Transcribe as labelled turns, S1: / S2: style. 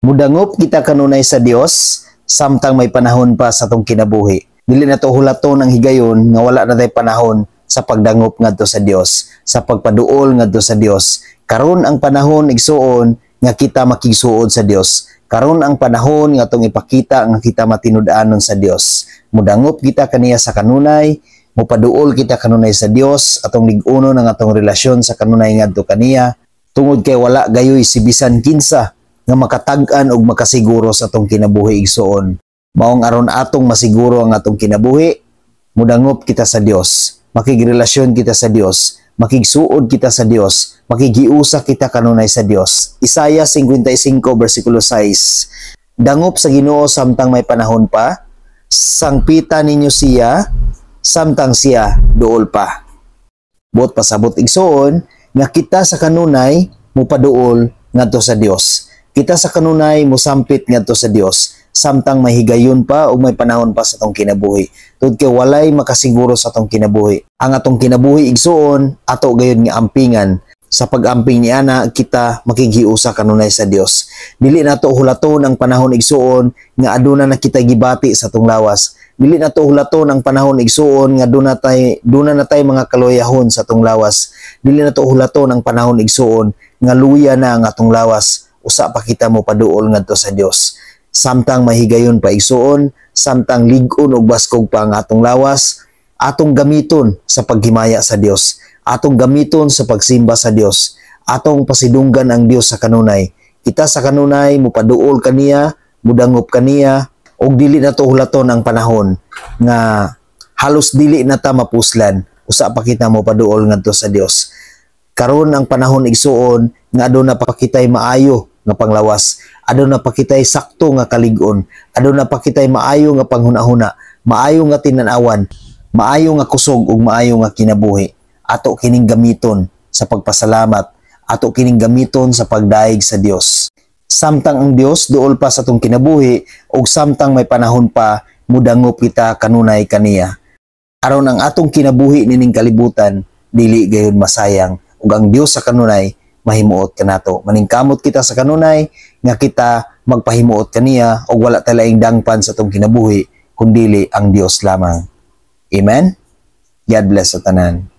S1: Mudangop kita kanunay sa Dios samtang may panahon pa sa atong kinabuhi. Dili nato hulaton ang higayon nga wala na tay panahon sa pagdangop ngadto sa Dios, sa pagpaduol ngadto sa Dios. Karon ang panahon, igsuon, nga kita makigsuod sa Dios. Karon ang panahon nga atong ipakita nga kita matinud-anon sa Dios. Mudangop kita kaniya sa kanunay, mupaduol kita kanunay sa Dios, atong lig-unon ang atong relasyon sa kanunay ngadto kaniya, tungod kay wala gayoy si bisan kinsa nga makatag-an og makasiguro sa atong kinabuhi, igsuon. Maong aron atong masiguro ang atong kinabuhi, mudangop kita sa Dios, makigrelasyon kita sa Dios, makigsuod kita sa Dios, makigiusa kita kanunay sa Dios. Isaiah 55 versikulo 6. Dangop sa Ginoo samtang may panahon pa, sangpita ninyo siya samtang siya duol pa. Buot pasabot, igsuon, nga kita sa kanunay mupaduol ngadto sa Dios. Kita sa kanunay musampit ngadto sa Dios samtang may higayon pa o may panahon pa sa atong kinabuhi. Tungod kay walay makasiguro sa atong kinabuhi. Ang atong kinabuhi, igsuon, ato gayud nga ampingan. Sa pag-amping ni ana, kita makighiusa kanunay sa Dios. Dili nato hulaton ang panahon, igsuon, nga aduna na kita gibati sa atong lawas. Dili nato hulaton ang panahon, igsuon, nga duna na tay mga kaluyahon sa atong lawas. Dili nato hulaton ang panahon, igsuon, nga luya na ang atong lawas. Usa pa kita mo paduol ngadto sa Dios. Samtang mahigayon pa, igsuon, samtang lig-on ug baskog pa ang atong lawas, atong gamiton sa paghimaya sa Dios. Atong gamiton sa pagsimba sa Dios. Atong pasidunggan ang Dios sa kanunay. Kita sa kanunay mupaduol kaniya, mudangop kaniya, ug dili nato hulaton ang panahon nga halos dili na ta mapuslan. Usa pa kita mo paduol ngadto sa Dios. Karon ang panahon, igsuon, nga aduna pa kitay maayo nga panglawas. Aduna pa kitay sakto nga kalig-on. Aduna pa kitay maayo nga panghuna-huna, maayo nga tinan-awan, maayo nga kusog ug maayo nga kinabuhi. Ato kining gamiton sa pagpasalamat, ato kining gamiton sa pagdayeg sa Dios. Samtang ang Dios duol pa sa atong kinabuhi ug samtang may panahon pa, mudangop kita kanunay kaniya. Aron ang atong kinabuhi nining kalibutan dili gayud masayang ug ang Dios sa kanunay mahimuot kanato. Maningkamot kita sa kanunay nga kita magpahimuot kaniya ug wala tay laing dangpan sa atong kinabuhi kundili ang Dios lamang. Amen. God bless sa tanan.